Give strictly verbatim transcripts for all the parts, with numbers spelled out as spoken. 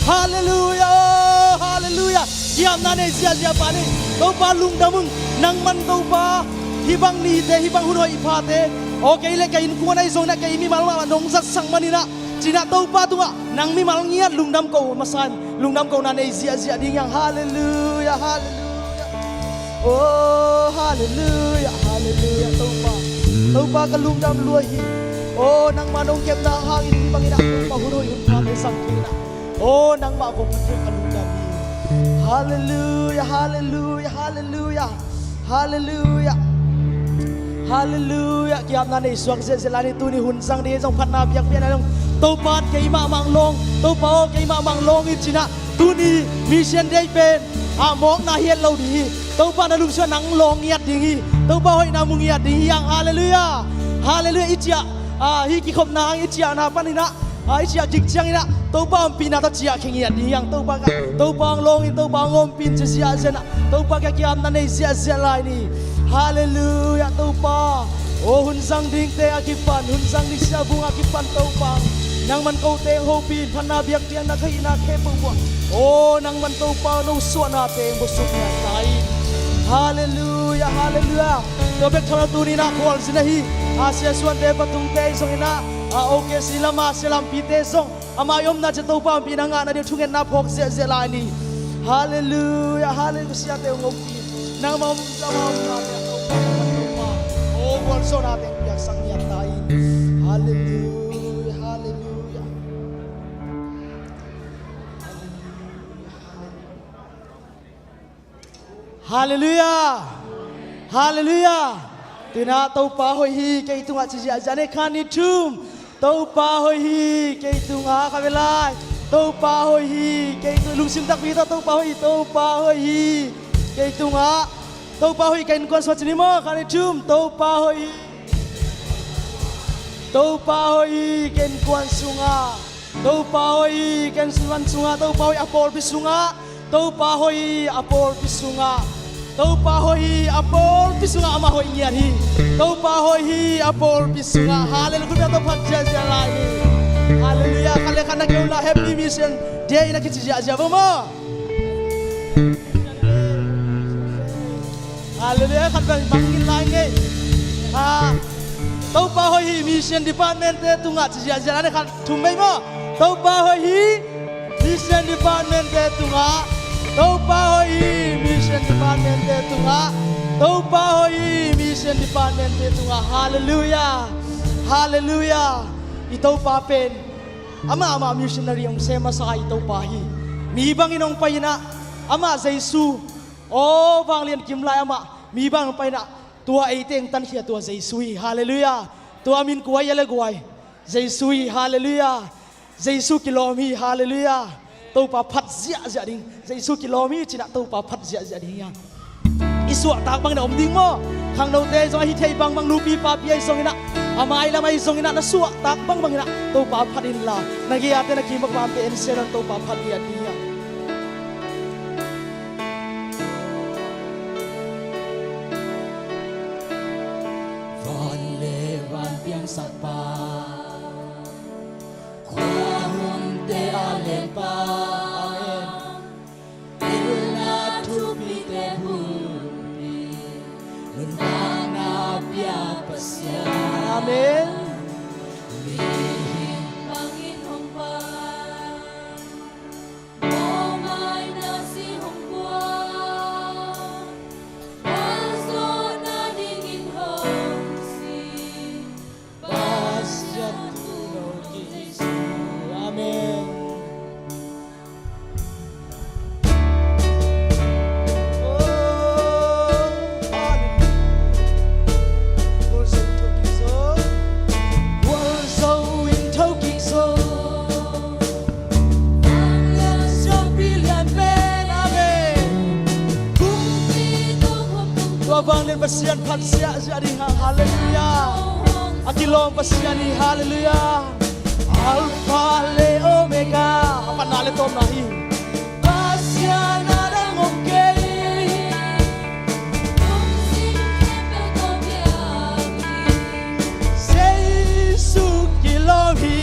Halleluiah, oh, halleluiah. Kiamna nei ziahziah pa ni. Topa lungdam ung. Nangman Topa, hih bang nite, hih bang hun hoih phate, aw kei le ka innkuan ahi zongin ah, kei mimal mahmah nong zatsak manin ah, ci-in ah Topa tungah nang mimal ngiat lungdam ko masa in, lungdam kohna nei ziahziah ding hi hang. Halleluiah, halleluiah. Oh, halleluiah, halleluiah, Topa. Topa ka lungdam lua hi. Oh, nangma nong kepna hangin hih bangin ah Topa hun hoih hun phate zang kei in ah. Oh, nangmah vong Pathian ka lungdam hi. Halleluiah, halleluiah, halleluiah. Halleluiah. Halleluiah. Kiamna nei suak ziahziah lai ni. Tuni hun zang ding zong phatna biakpiakna dong. Topa in keimah mah hong lawng. Topa aw, keimah mah hong lawng in ci-in ah. Tuni Mission Day pen a mawkna hi het lo ding hi. Topa na lungsim ah nang lawng ngiat ding hi. Topa hoihna mu ngiat ding hi hang. Halleluiah. Halleluiah. I ciah, ah, hih kikhopna hang i ciahna panin ah, ah, i ciah kik ciangin ah Topa ompihna tawh ciah khia ngiat ding hi hang. Topa ka, Topa hong lawng in, Topa hong ompih in ci ziahziah in ah, Topa ka kiamna nei ziahziah lai ni. Halleluiah, Topa. Aw, hun zang dingte a kipan, hun zang ding siabung a kipan Topa, nangman kote hong hopih in, phatna biakpiakna ka hihna khempeuh uh ah, aw, nangman Topa nong suahna teng buaksuk ngiat ta in. Halleluiah, halleluiah. Tua bek tham lo, tuni in ah khualzin ahi, a, Sia Suante Patungte ahi zongin ah, a, O K C lam a Sia Lampite zong, amah i omna ciang Topa ompihna ngahna ding thungetna phawk ziahziah lai ni. Halleluiah, halleluiah. Siate hong ompih in, nangmah om, nangmah omna teng Topa, Topa, aw, gualzawhna teng piaksak ngiat ta in. Halleluiah, halleluiah. Halleluiah. Halleluiah. Tu-in ah Topa hoih hi kei tungah ci ziahziah ni. Khat, nih, thum. Topa hoih hi kei tungah. Khat vei lai. Topa hoih hi kei tungah. Lungsim takpi tawh Topa hoih hi, Topa hoih hi kei tungah. Topa hoih hi ka innkuan sungah ci ni maw. Khat, nih, thum. Topa hoih hi. Topa hoih hi ka innkuan sungah. Topa hoih hi ka innkuan sungah. Topa hoih hi a pawlpi sungah. Topa hoih hi a pawlpi sungah. Topa hoih hi a pawlpi sungah. Amah hoih ngiat hi. Topa hoih hi a pawlpi sungah. Halleluiah. Khut beng tawh phat ziahziah lai ni. Halleluiah. Khat le khat na keu la, Happy Mission Day na kici ziahziah vo maw. Halleluiah. Khat bang bang in lai ngei. Ah, Topa hoih hi Mission Department te tungah ci ziahziah lai ni. Khat, thum vei maw. Topa hoih hi Mission Department te tungah. Topa hoih hi Mission Department te tungah. Topa hoih hi Mission Department te tungah. Halleluiah. Halleluiah. I Topa pen amah, amah missionary hong sem masa i Topa hi. Mi bangin hong pai in ah, amah Jesu, aw, vanglian kim lai amah mi bangin hong pai in ah, tua eite hong tankhia tua Jesu hi. Halleluiah. Tua min kua hi a le guai? Jesu hi. Halleluiah. Jesu kilawm hi. Halleluiah. Topa phat ziahziah ding. Jesu kilawm hi ci-in ah Topa phat ziahziah ding hi hang. I suahtak bangin ah om ding maw. Khangnote zong ahi thei bangbang, nupi papi ahi zongin ah, a mailam ahi zongin ah, na suahtak bangbangin ah Topa phat inla, na gei-ate, na kiim a pamte en se lo-in Topa phat ngiat ding hi hang. Van le van piangsak Pa, khuahunte a lengpa. Amen. Pilna thupite bulpi, nuntakna pia Pasian. Amen. Mihing bangin hong pai, mawhmaina si hong kuan, gualzawhna dingin hong si. Pasian thuk lo kik Jesu. Amen. Oh, hallelujah. Gualzo in thok kik zo. Gualzo in thok kik zo. Vanglian siangpi lian pen. Amen. Tua vanglian Pasian phat ziahziah ding hang. Halleluiah. A kilawm Pasian hi. Halleluiah. Alpha le Omega, a patna le tawpna hi. Pasian a dang om kei. Jesu kilawm hi.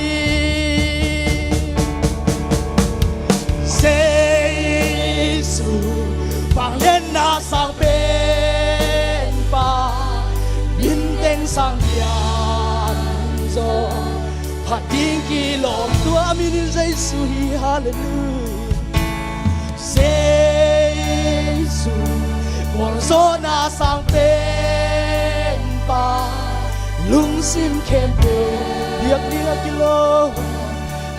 Phat ding kilawm tua min in Jesu hi, halleluia. Jesu, gualzawhna sang penpa, lungsim khempeuh biak ding a kilawm,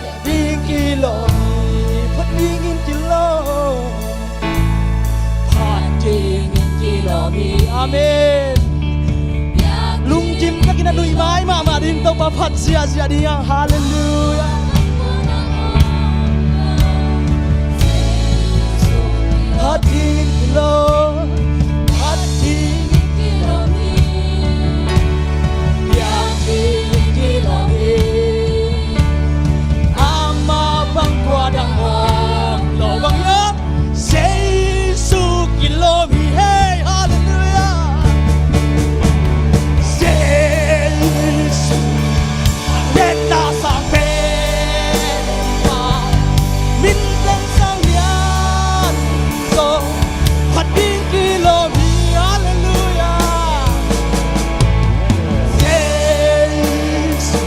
phat ding kilawm hi, phat dingin kilawm, phat dingin kilawm hi. Amen. Lungkim takin a nuih mai mahmah ding, Topa phat ziahziah ding hang. Halleluia. Phat dingin kilawm, phat dingin kilawm hi. Phat dingin kilawm hi. Amah bang tua dang om lo bang hiam? Jesu kilawm hi, hey, halleluia. Jesu, letna sang penpa, min teng sang lian zaw, phat ding kilawm hi, halleluia. Jesu,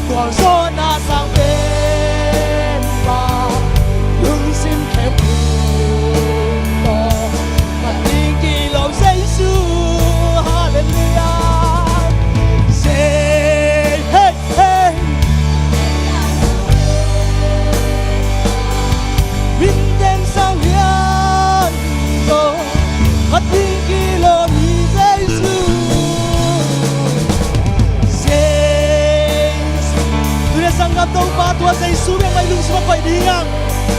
gualzawhna sang penpa, lungsim khempeuh tawh, phat ding kilawm Jesu, halleluia. Je-, hey, hey. Min teng sang lian zaw, phat ding kilawm hi Jesu. Jesu. Tuni a sanggam, Topa tua Jesu bek mah i lungsim ah koih ding hang.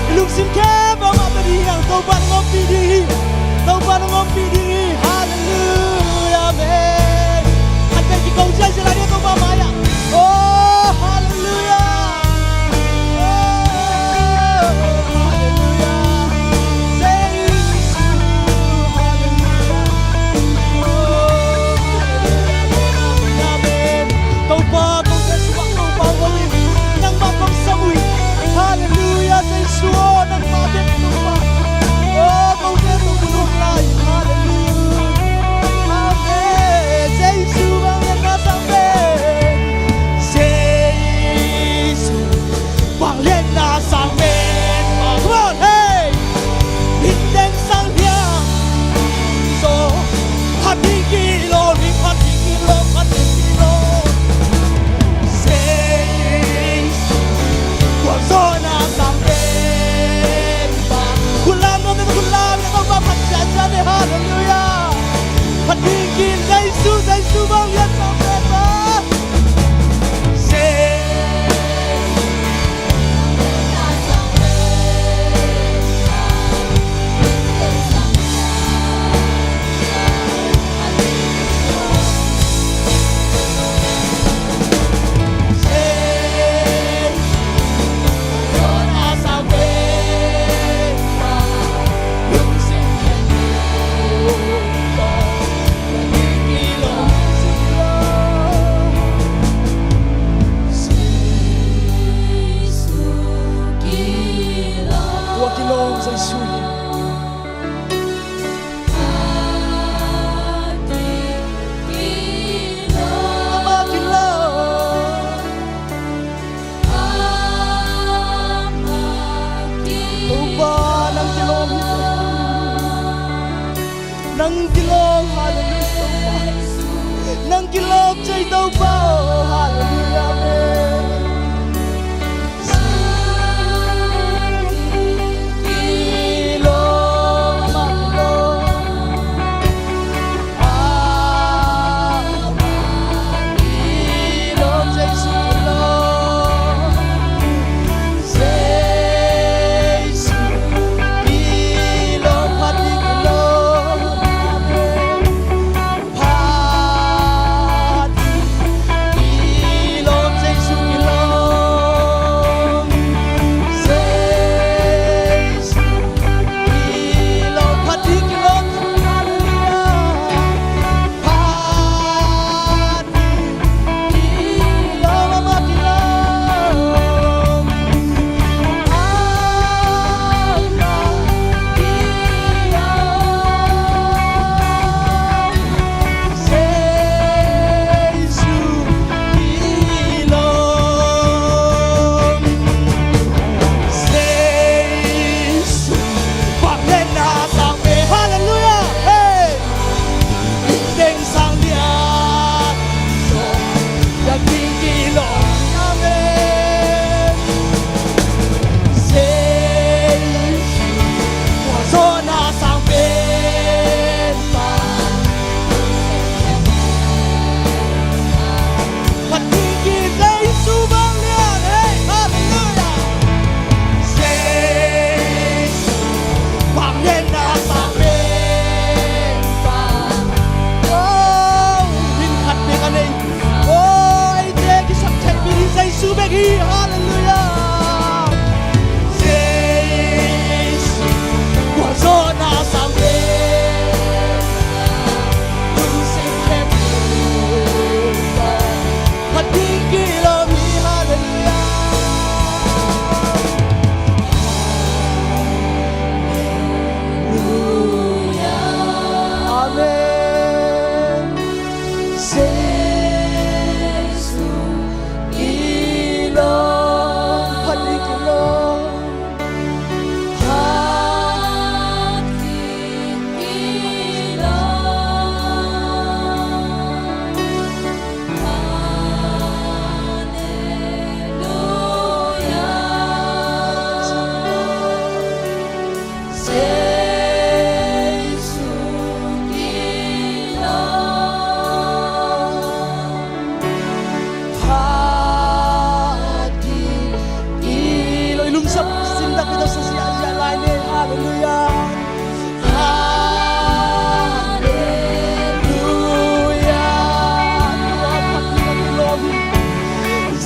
I lungsim khempeuh mah pia ding hang. Topa nong ompih ding hi. Topa nong ompih ding hi. Halleluia. Amen. An pen kiko ziahziah lai ding, Topa mai-ah. Oh, halleluia. Oh, halleluia. Jesu, halleluia. Oh, halleluia. Amen. Topa, ko Jesu, Topa, ko ni. Nangmah kong sam uh hi. Halleluia. Jesu, nangmah bek Topa. Oh, ko Jesu, ko lai. Halleluia. Amen. Jesu, bang lian na sang pen. Jesu. Vangliatna sang penpa, come on, hey! Min teng sang lian zaw, phat ding kilawm hi, phat ding kilawm, phat ding kilawm. Jesu, gualzawhna sang penpa. Khut lam nuam, khut lam nuam, phat ziahziah ni, halleluia. Phat ding kilawm, Jesu, Jesu, vanglian sang penpa. Tua kilawm Jesu hi. Amah kilawm. Topa, nang kilawm hi. Nang kilawm, halleluia, Topa. Nang kilawm, Topa, oh, halleluia, amen. Kilawm, kilawm. Amen. Kilawm, Jesu, kilawm. Jesu, kilawm, phat ding kilawm. Amen. Phat ding Halleluia. Halleluia.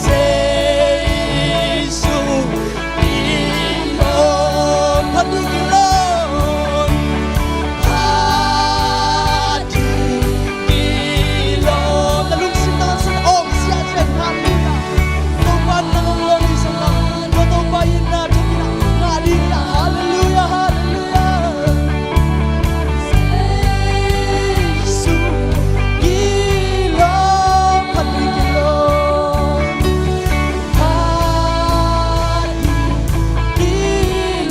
Jesu i lawm, phat ding i lawm. Phat ding i lawm. Na lungsim tawh na awng ziahziah in, halleluia. Topa nang hong lawm hi sangin, tua Topa itna thak in ngah ding hi. Halleluia, halleluia. Jesu i lawm, phat ding i lawm. Phat ding i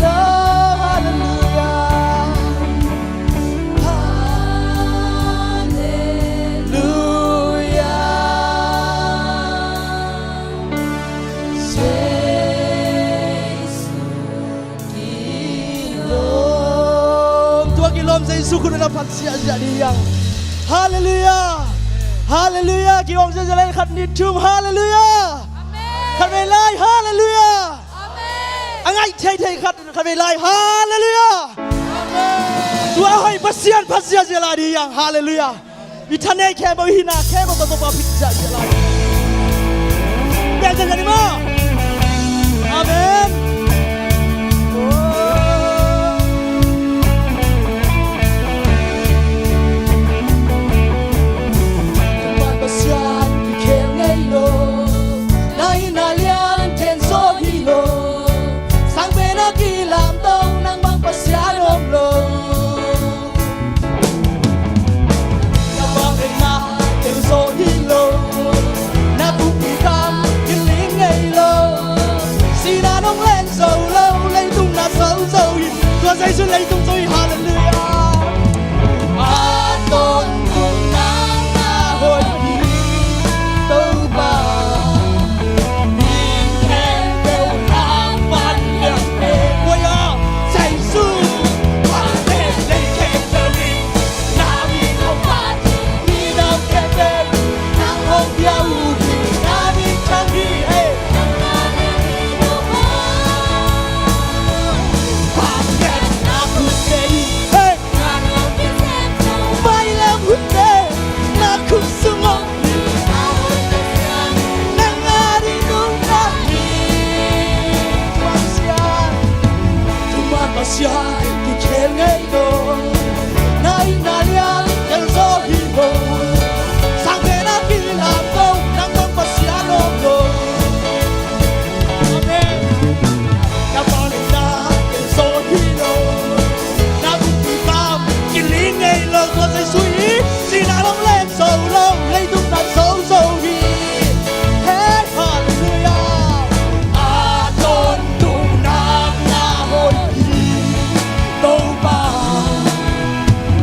lawm, halleluia. Halleluia. Jesu i lawm. Tua kilawm Jesu khut bengah phat ziahziah ding hi hang. Halleluia. Halleluia. Ki-awng ziahziah lai, khat, nih, thum. Halleluia. Amen. Khatvei lai. Halleluia. Amen. A ngaih theithei khat, khatvei lai. Halleluia. Amen. Tua a hoih Pasian phat ziahziah lai ding hi hang. Halleluia. I thaneih khempeuh, i hihna khempeuh tawh Topa phat ziahziah lai. Piang ziahziah ni maw. Amen. Pasian kikhel ngei lo, na itna lian khen zaw hi lo, sang pen a kilamto nang bang Pasian om lo. Na vangliatna tel zo hi lo, na bukpi kam kiling ngei lo. Sihna nong len zo lo, leitung na zo zo hi. Tua Jesu leitung zo hi. Halleluia. A tawntung nang na hoih hi, Topa. Min khempeuh na vangliatna. Oi a, Jesu. Vangliatna khempeuh in na min hong phat hi, minam khempeuh nang hong pia uh hi, na min thang hi, hey. Vangliatna khut nei hi, hey. Mailam khut nei, na khut sung om hi. Nang a ding nungta hi. Pasian, thuman Pasian kikhel ngei lo. Na itna lian tel zo hi lo. Sang pen a kilamto nang bang Pasian om lo. Amen. Na vangliatna tel zo hi lo. Na bukpi kam kiling ngei lo. Tua Jesu hi. Sihna nong len zo lo, leitung na zo zo hi. Hey, halleluia. A tawntung nang na hoih hi, Topa.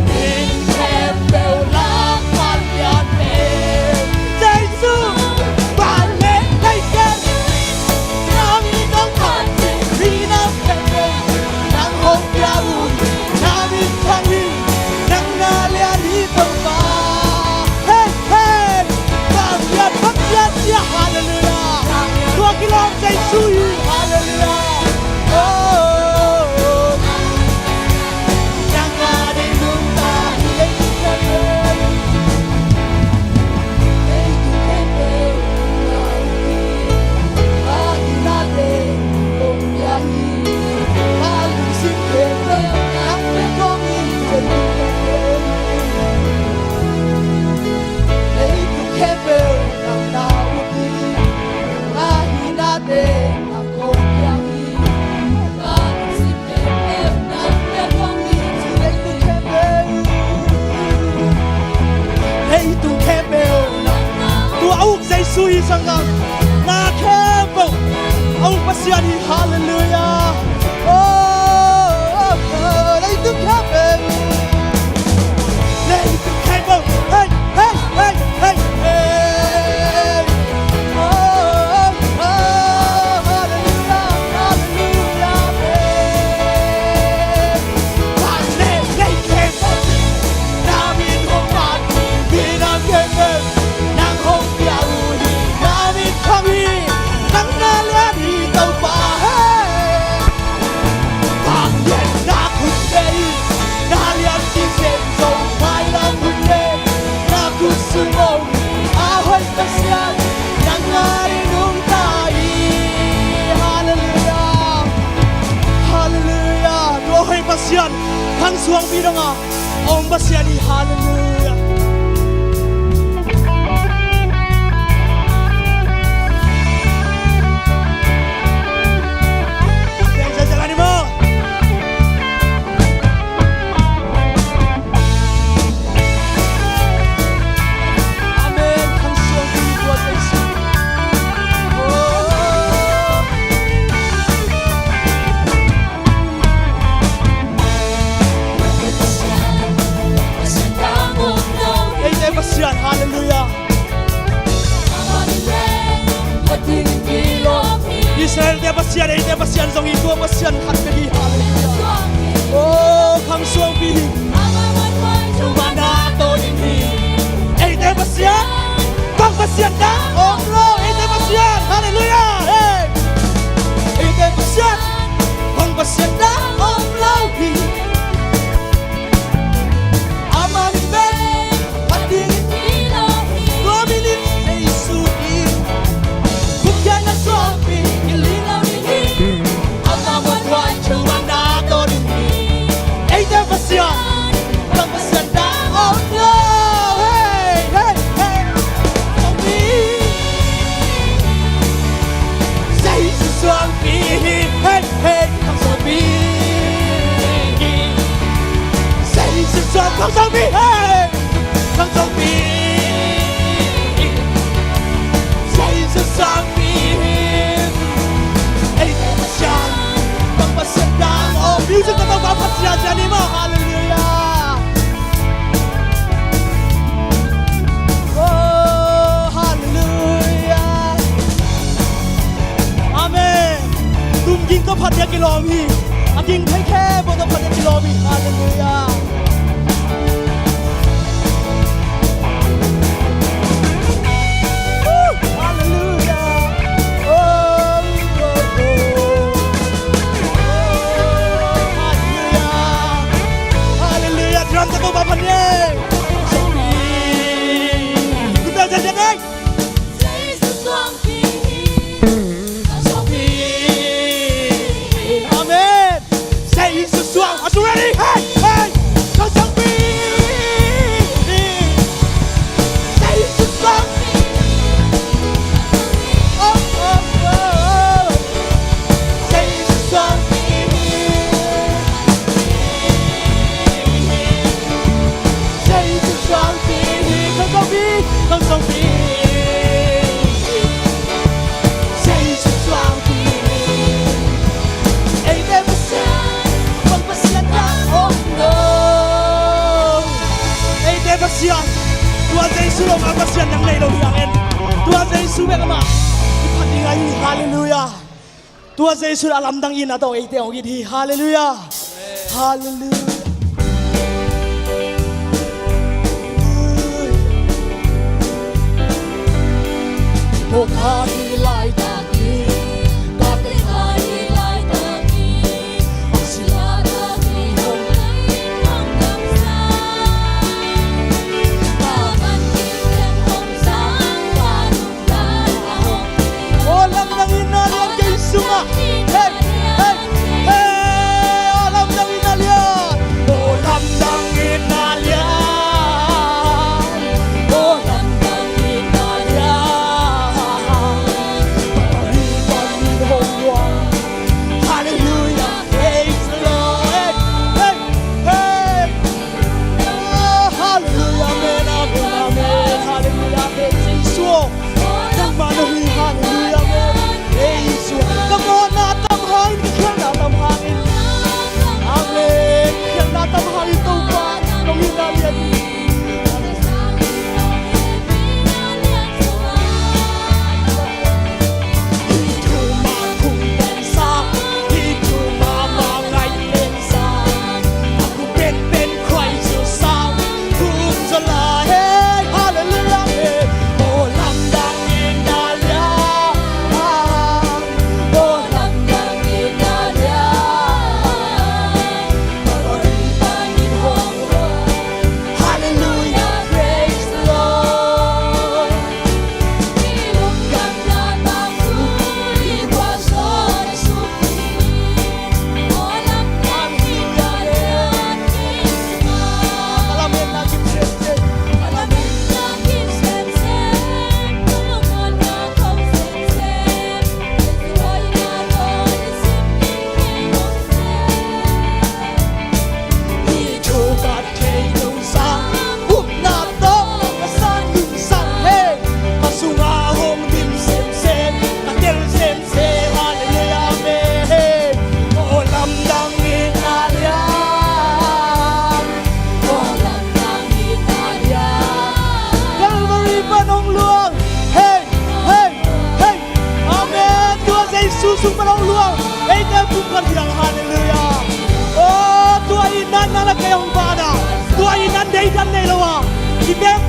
Min khempeuh lak vangliatna. Jesu, vangliatna khempeuh. Na min hong phat hi, minam khempeuh nang hong pia uh hi, na min thang hi, nang na lian hi Topa. Hey, hey, vangliat, vangliat, sia, halleluia. Tua kilawm Jesu hi, halleluia. Oh, oh, oh. Nang a ding nungta hi, Leitung khempeuh tua a uk Jesu hi sanggam. Na khempeuh a uk Pasian hi. Halleluia. Oh, oh, oh, leitung khempeuh. Leitung khempeuh. Hey, hey, hey, hey, hey. Oh, oh, oh, halleluia, halleluia, hey. Khang suangpi dongah a om Pasian hi. Halleluiah. Siangsiang ni maw? Amen. Khang suangpi hi tua Jesu. Oh. Eite Pasian, halleluiah. Israel-te Pasian, eite Pasian zong hi, tua Pasian khat bek hi, halleluiah. Oh, khang suangpi hi. Eite Pasian, bang Pasian dah om lo, eite Pasian, halleluiah. Hey. Eite Pasian, bang Pasian dah om lo hi. Amah min pen a ding in, tua min in Jesu hi. Bukhiatna suangpi hi lo ding hi. Amah muanhuai thumang na to ding hi. Eite Pasian, bang Pasian dah om lo. Hey, hey, hey. Suangpi. Jesu suangpi hi. Hey, hey, khang suangpi hi. Jesu suang, khang suangpi, hey, khang suangpi hi. Jesu suangpi hi. Eite Pasian, bang Pasian dah om. Music tawh Topa phat siasia ni maw. Halleluiah. Oh, halleluiah. Amen. Tumging tawh phat ding a kilawm hi. A ging thei khempeuh tawh phat ding a kilawm hi. Halleluiah. Woo! Halleluiah. Oh, oh, oh. Oh, halleluiah. Halleluiah. Drum tawh Topa phat ni. Amen. Say Jesus suang. A sung ready. Hey, hey. Say Jesus suang. Oh, oh, oh. Say Jesus suang. Say Jesus suang. Khang suangpi, khang suangpi. Say Jesus suangpi. Eite Pasian, bang Pasian dah om lo. Eite Pasian, tua Jesu lo a Pasian nang nei lo hi hang en. Tua Jesu bek amah i phat ding ahi. Halleluiah. Tua Jesu a lamdang itna tawh eite hong it hi. Halleluiah. Halleluiah. Aw lamdang itna lian kei sungah. Hey, hey, hey. Aw lamdang itna lian. Aw lamdang itna lian. Aw lamdang itna lian.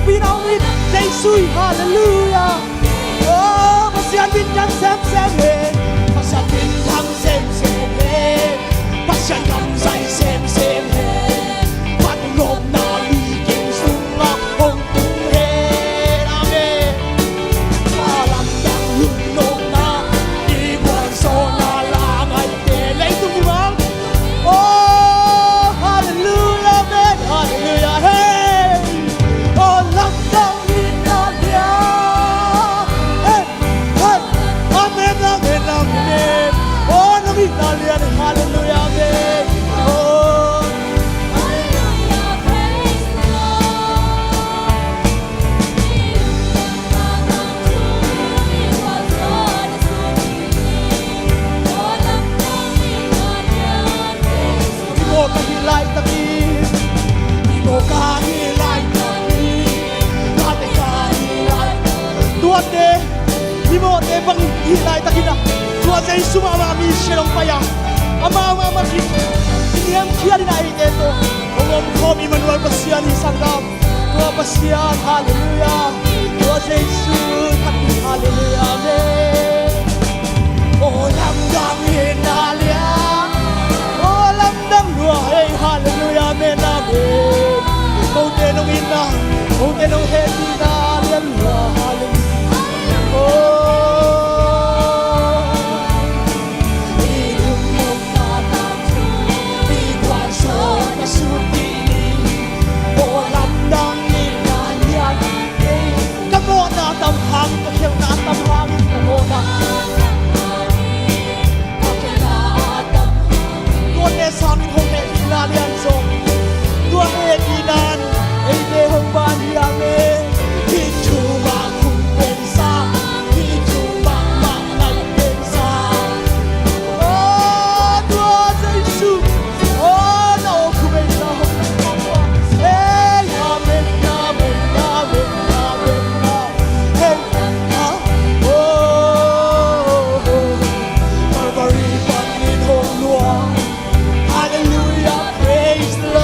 Pi nau in Jesu hi, halleluiah. Oh, Pasian minthang semsem hen. Pasian minthang semsem hen. Pasian kamsai semsem hen. Vantung nopna liking sungah hong tung hen. Amen. Lamdang lungnopna i gualzawhna la ngaite leitung mimang. Oh, halleluiah, amen, halleluiah, hey. Oh, lamdang itna lian, hey, hey. Amen, amen, amen. Oh, nong itna lian, halleluiah, amen. Oh. Mimawh ka hih laitakin, mimawh ka hih laitakin, tuate ka hih laitakin, tuate, mimawhte bang hih laitakin ah, tua Jesu mahmah mi sian hong pai a, amau mahmah ki, niamkhiat in a eite tawh hong omkhawm Immanuel Pasian hi, sanggam. Tua Pasian, halleluiah. Tua Jesu, halleluiah, amen. Oh, lamdang itna lian. Oh, lamdang lua, hey, halleluiah, amen, amen. Kote nong itna, kote nong hehpihna lian lua, halleluiah. Oh. Ka mawhna tam hang, ka khialhna tam hang, ka mawhna. Tuate sangin hong hehpihna lian zong, tua hehpihna in eite hong ban hi a, amen. Hih thu mah hong pensa, hih thu mah mah ngai pensa. Oh, tua Jesu. Oh, na aw khu beisa hong na. Hey, amen, amen, amen, amen, amen. Hey, ah, oh, Calvary panin hong lua. Hallelujah, praise the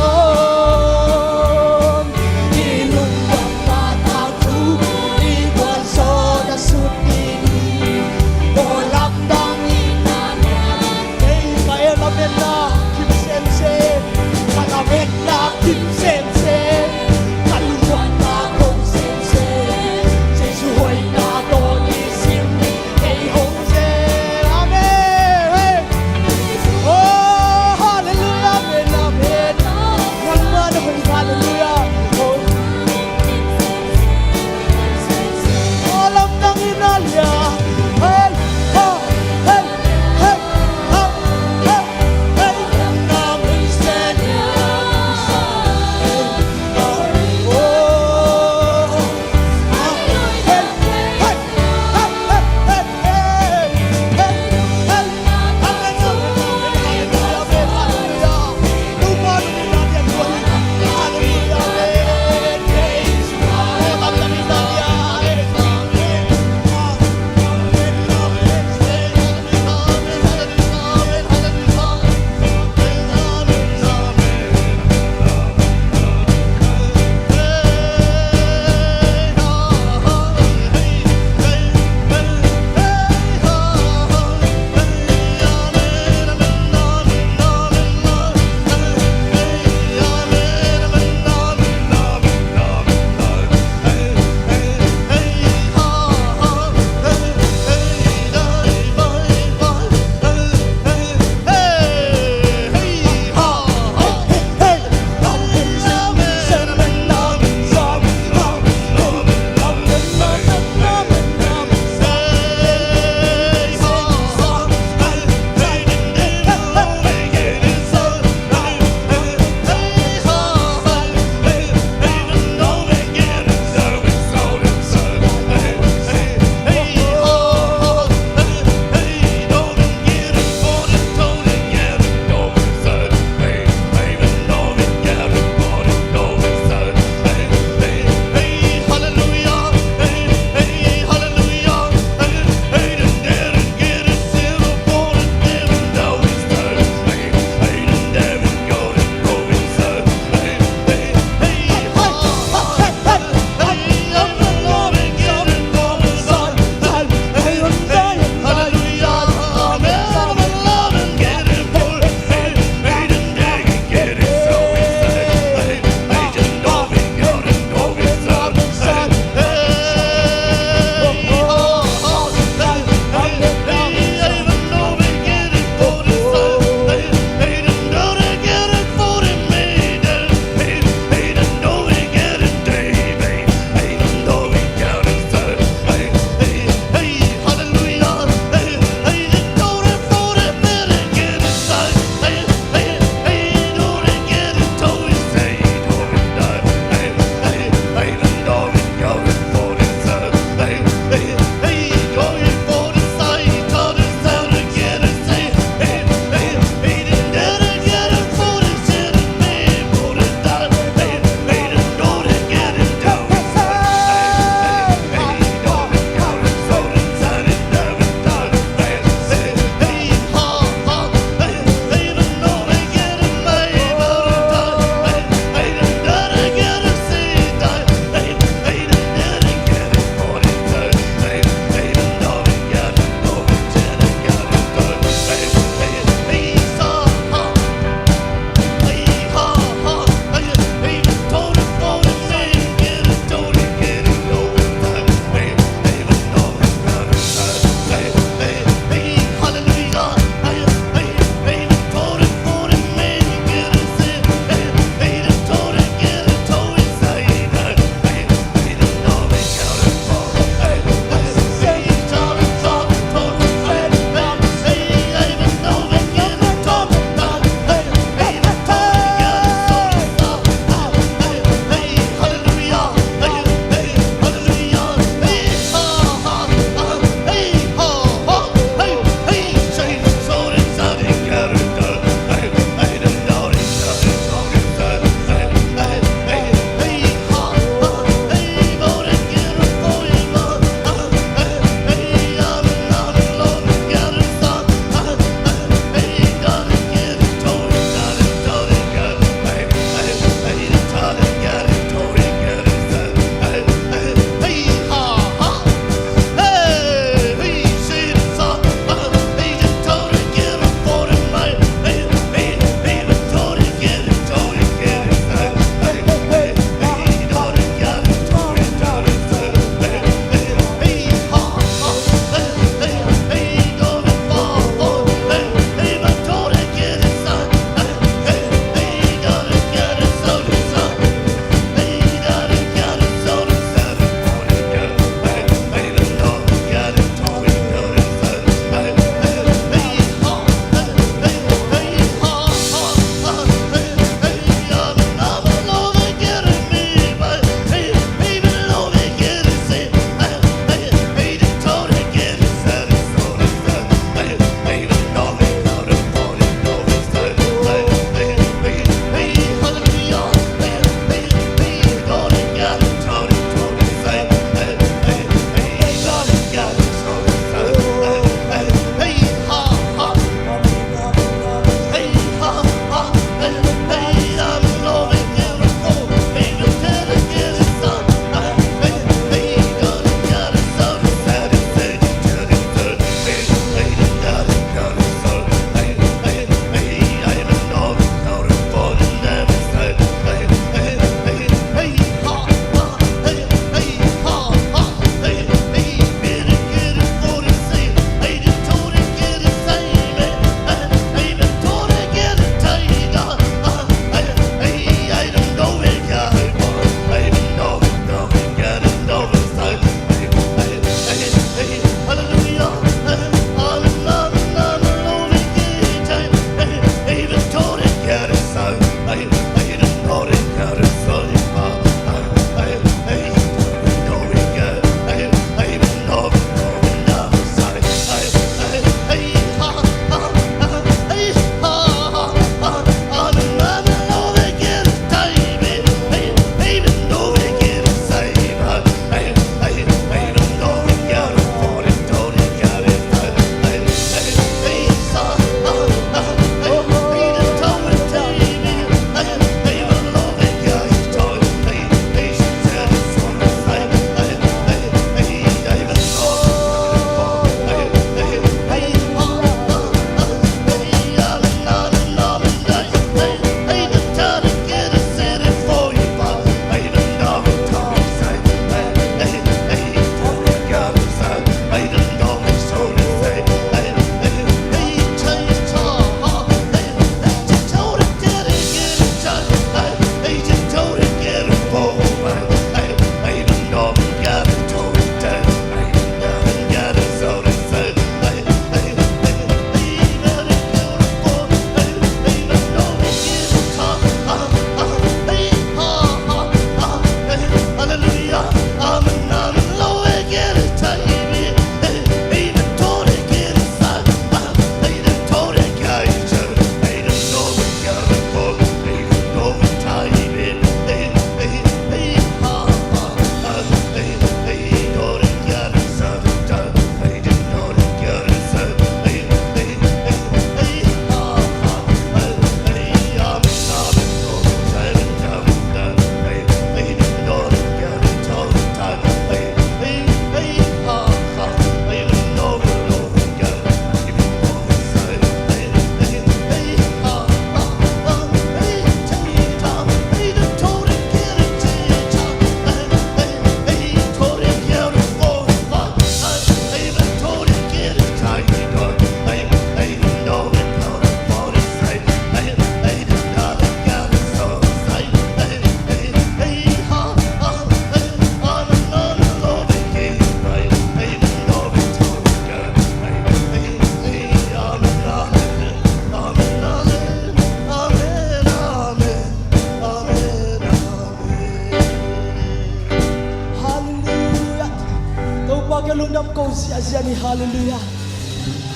Ziahziah ni, halleluiah.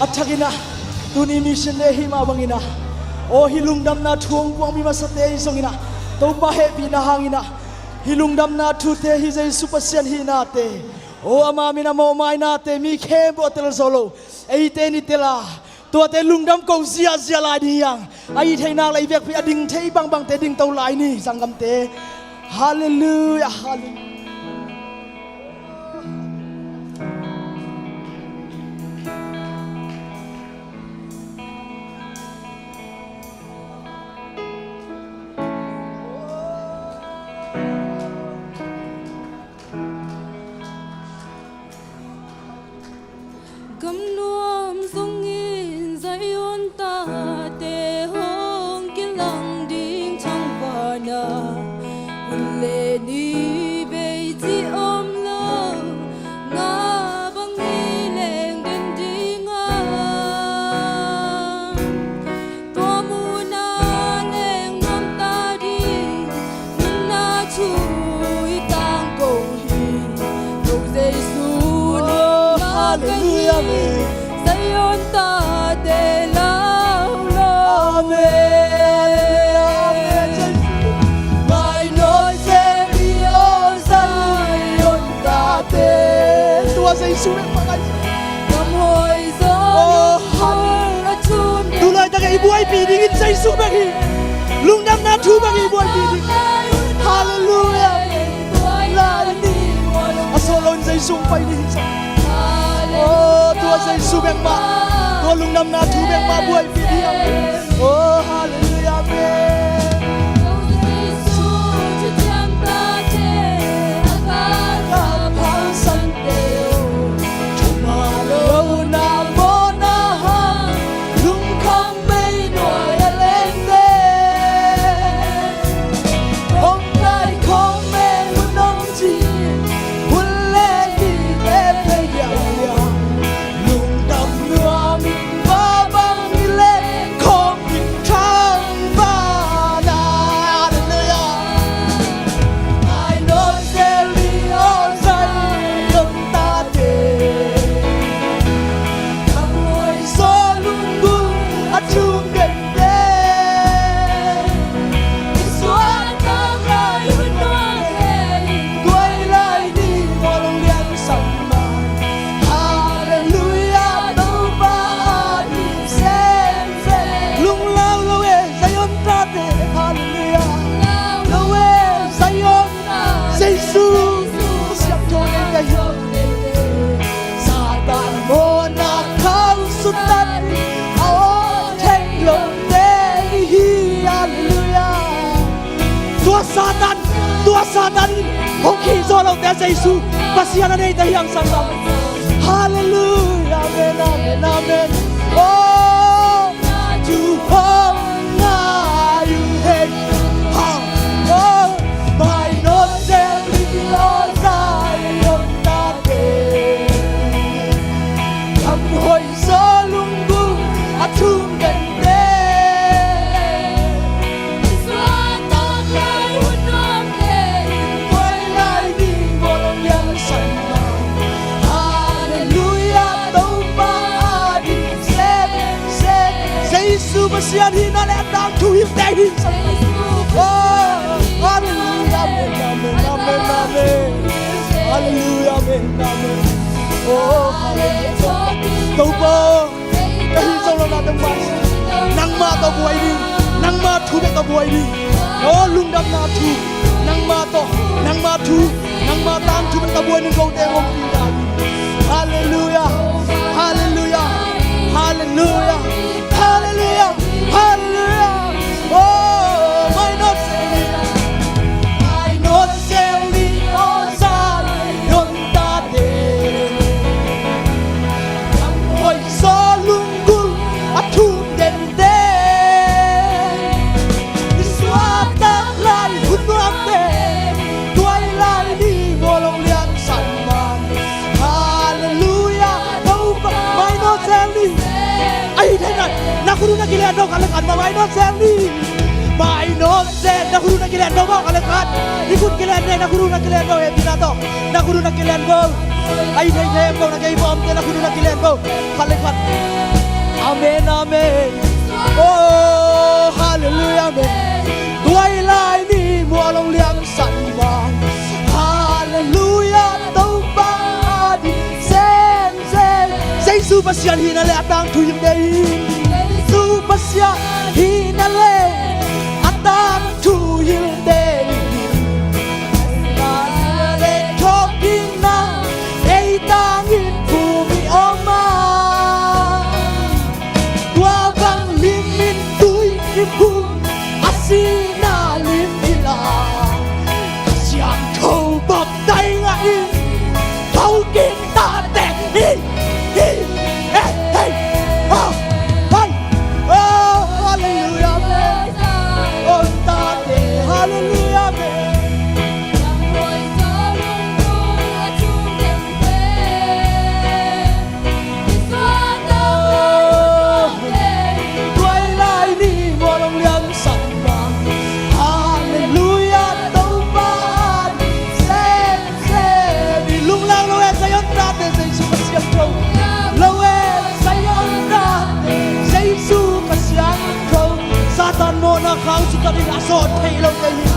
A thakin ah tuni mission day hi mah bangin ah, aw, hih lungdamna thu hong puak mi masate i zongin ah, Topa hehpihna hangin ah, hih lungdamna thute, hih Jesu Pasian hihnate, aw, ama min a mawhmainate mi khempeuh a tel zo lo, eite in i tel a, tuate lungdam ko ziahziah lai ding hi hang. A hih theih nak leh i vekpi a ding thei bangbangte dingto lai ni, sanggamte. Halleluiah, halleluiah. Gamnuam zongin Zion tate hong kilang ding thangvahna, hun le ni bei cih om lo, nga bang i leng den ding a. Tua mun a leng nuam ta ding, nunna thu i tangko hi. Ko Jesu, oh, nunna, halleluiah, ka hi, amen. Zion tate lau lo. Amen, halleluiah, amen, Jesu. Mainawt zel ni aw Zion tate. Tua Jesu bek mah ngai. Kam hoih zaw, oh, hallelujah. Tu laitak i buaipih dingin Jesu bek hi. Lungdamna thu bek hi buaipih ding. Hallelujah. Lai ni. A sawt loin Jesu hong pai ding. Oh, tua Jesu bek mah, tua lungdamna thu bek mah buaipih ding. Oh, hallelujah, amen. Lungdam nuam in mah bang i leng khawng in thangvahna. Hallelujah. Mainawt zel ni aw Zion tate. Kam hoih zaw lunggulh a thum den. Halleluiah, Topa a ding semsem. Lunglau lo e, Zion tate, halleluiah. Lau lo e, Zion, Jesu siangtho neite hi. Satan mawhna khau suttat a aw thei lote hi. Halleluiah. Tua Satan, tua Satan in hong khih zawh lote Jesu Pasian a neite hi hang, sanggamte. Halleluiah. Amen, amen, amen. Oh, tu hong ngai uh hei. Ha. Oh, mainawt zel ni aw Zion tate. Kam hoih zaw lunggulh a thum den. Jesu Pasian hihna le a tangthu hilhte hi. Oh, halleluiah, amen, amen, amen, amen. Halleluiah, amen, amen. Oh, halleluiah. Topa, ka hih zo lo nate mah, nangmah tawh buai ding, nangmah thu bek tawh buai ding. Oh, lungdamna thu nangmah tawh, nangmah thu, nangmah tangthu bek tawh buai ding, kote hong pi lai. Halleluiah, halleluiah, halleluiah, halleluiah, halleluiah. Oh, mainawt zel ni, mainawt zel ni aw Zion tate. Kam hoih zaw lunggulh a thum dente. Nisuahtak lai hun nuamte. Tuailai ni bawlung lian san man. Halleluiah. Topa, mainawt zel ni. Ahi thei nai. Na khut uh na kile, a nokhat le khat mah mainawt zel ni. Mainawt zel, na khut uh na Kilen go maw, khat le khat. I khut kilen ne, na khut uh na kilen go, hehpihna tawh. Na khut uh na kilen go. A it thei thei om ko, na gei bawmte na khut uh na kilen go. Khat le khat. Amen, amen. Oh, hallelujah, amen. Tua lai ni mual hong liamsak mah. Hallelujah, Topa ading sem sem. Jesu Pasian hihna le a tangthu hilh ding. Jesu Pasian hihna le a tangthu hilh ding. Hihna le thawhkikna ei tangin phum i om a, tua bang limin tui i phum, a sihna lim i la. Siangtho baptize ngah in thokik tate hi, hi, eh, hei, ah, hei. Oh, hallelujah, amen. Oh, tate, hallelujah, amen. Tua lai ni mual hong liamsak mah. Hallelujah, Topa ading sem sem. I lunglang lo e Zion tate, Jesu ka siangtho. Lo e Zion tate, Jesu ka siangtho. Satan mawhna khang sutat in a sawt theih lote hi.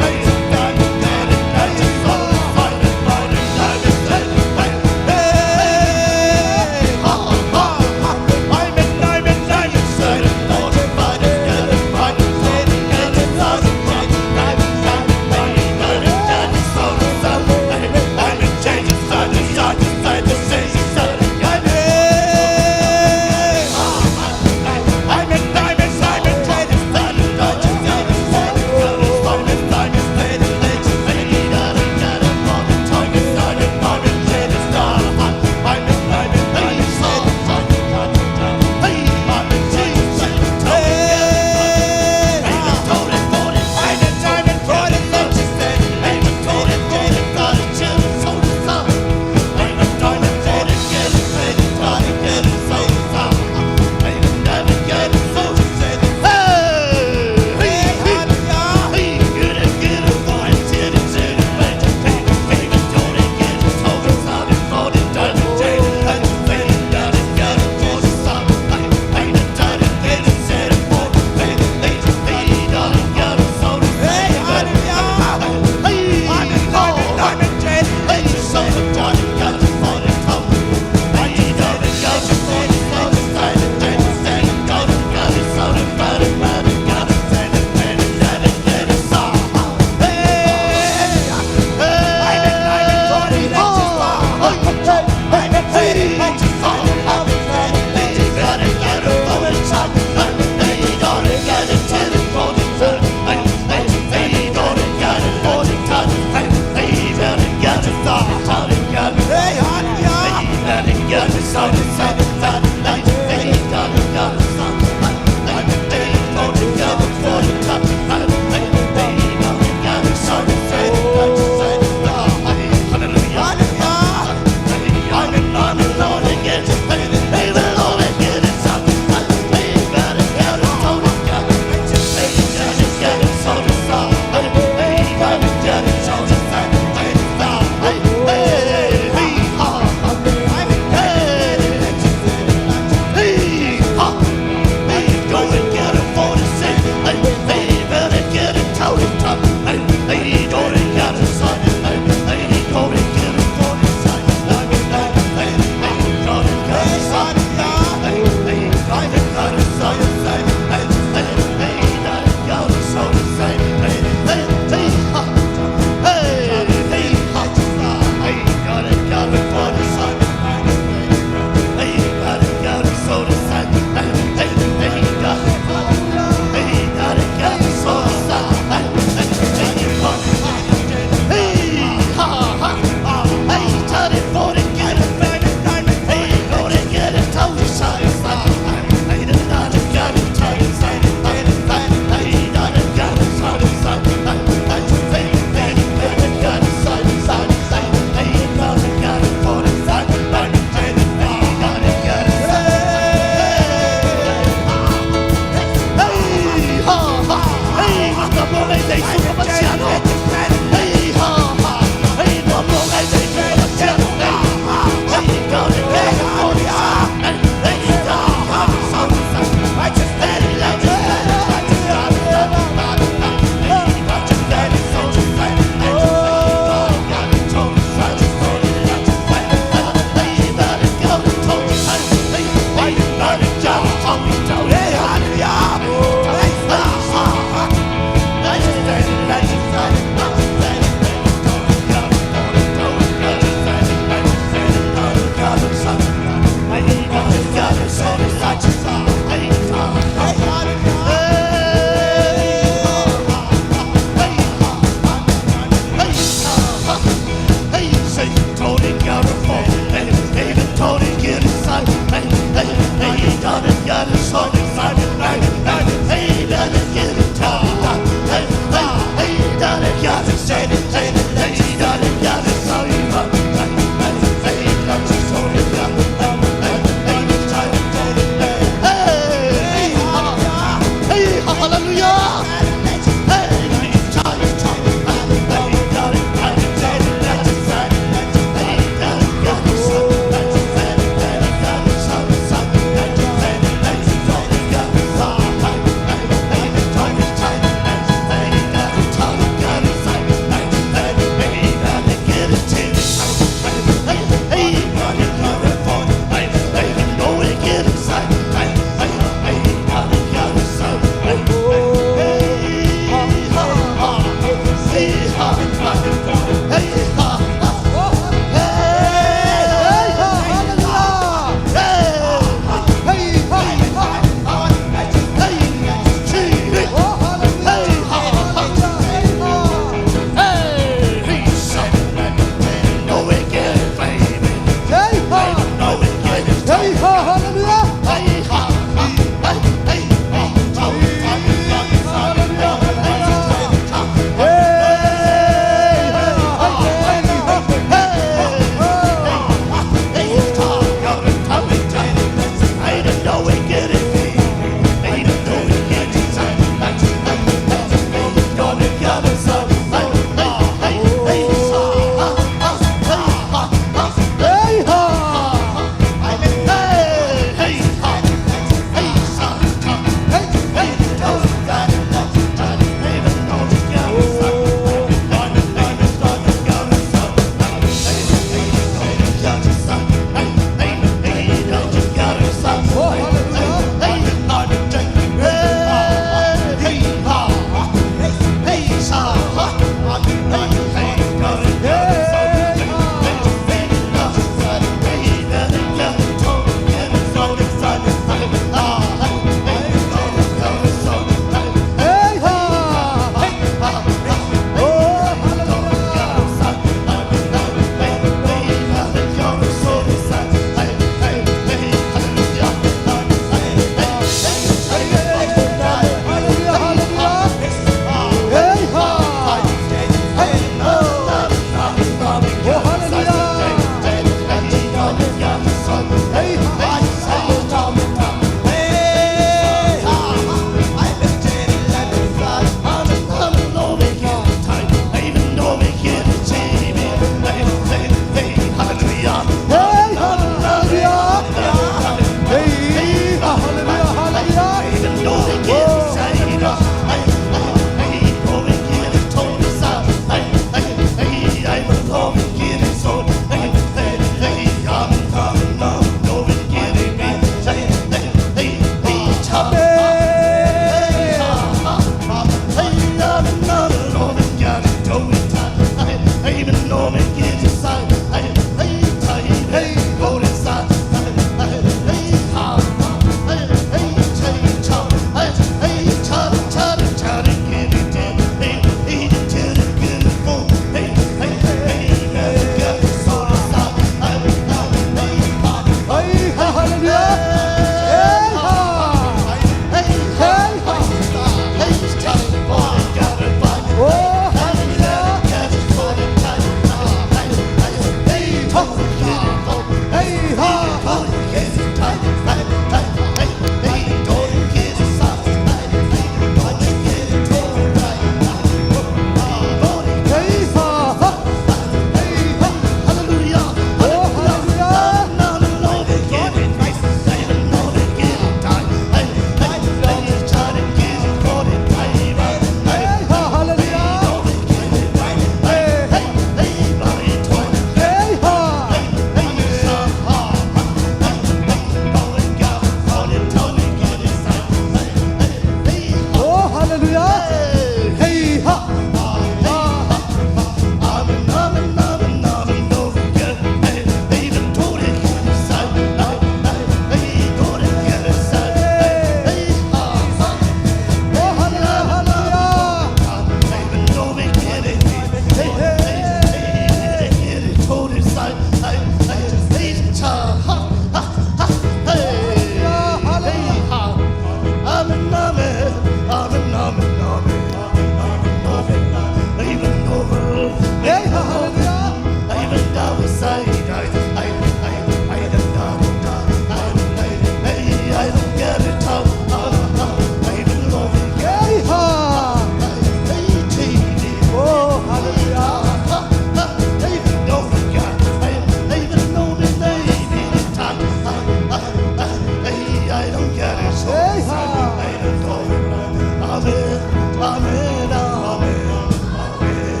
Amen, amen, amen, amen.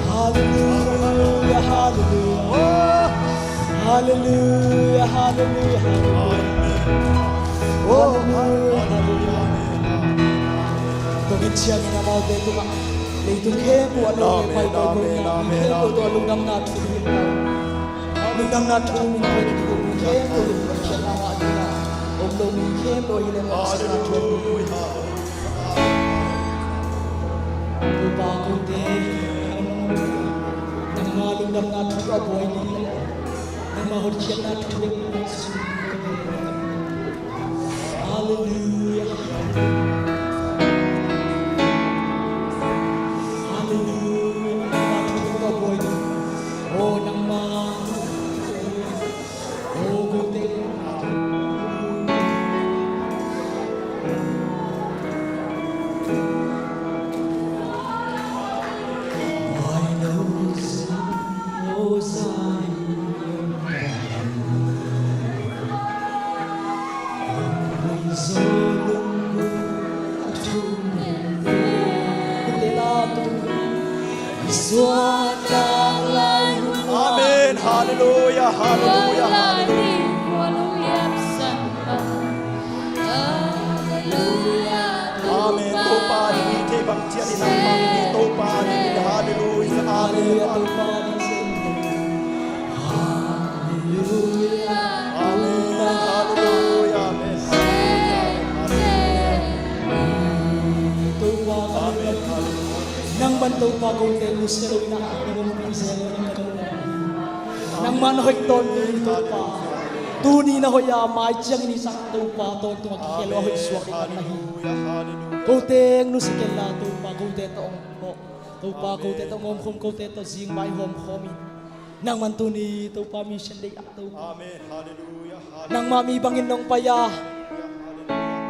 Hallelujah, hallelujah. Hallelujah, hallelujah, hallelujah. Oh, hallelujah, hallelujah. Tua ciangin amaute tungah leitung khempeuh a lo, amen, pai, amen, pai, amen, khempeuh, amen, tua lungdamna thu hi. Lungdamna thu min pai, thu min khempeuh, lungdamna thu min khempeuh hi le. Hallelujah. Topa, kote nangma lungdamna thu a buai ding le nangma hotkhiatna thu ding. Hallelujah. Hallelujah. Nangma thu a buai ding. Oh, nangma. Oh, kote. Amen. Hallelujah, hallelujah, hallelujah. Amen. Topa ding hi thei bang ciangin nangmah hi, Topa ding hi. Hallelujah. Amen. Hallelujah. Topa ding hi. Hallelujah. Amen. Hallelujah. Amen. Topa, amen. Hallelujah. Nang bang Topa, kote nusia lo in ah, nang bang nusia lo in ah. Nangmah na hoih tawntung, Topa. Tuni na hoih a, mai ciangin i sak Topa tawntung a kikhel lo a hoih suak ding na hi. Kote nusia kei la Topa, kote tawh hong hawh. Topa, kote tawh hong omkhawm, kote tawh zing mai hawmkhawm in. Nangmah tuni Topa mission day ah Topa. Amen. Hallelujah. Nangmah mi bangin nong pai a,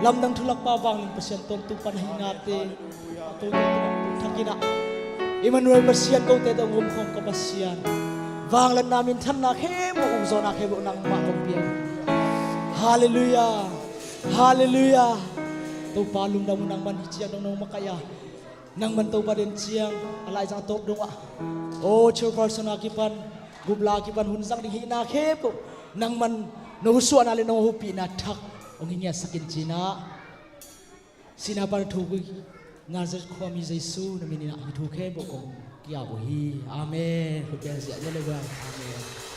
lamdang thu lakpa vanglian Pasian tawntung pan ahi nate. Amen. Hallelujah. Topa, Topa, thakin ah Emmanuel Pasian, kote tawh hong omkhawm ka Pasian. Vangliatna, minthanna khempeuh, ukzawhna khempeuh nangmah kong pia hi. Hallelujah. Hallelujah. Topa lungdam uh, nangmah hi ciang dong nong makaih a. Nangmah Topa den ciang a laizang tawp dongah, aw, chairperson a kipan, gupla a kipan hun zang ding hihna khempeuh nangmah nong suahna le nong hopihna thak hong hi ngiatsak in ci-in ah, sihna pan a thuk uh Nazareth khuami Jesu na min in ah hih thu khempeuh kong ki-ap uh hi. Amen. Khut beng ziahziah le bang. Amen.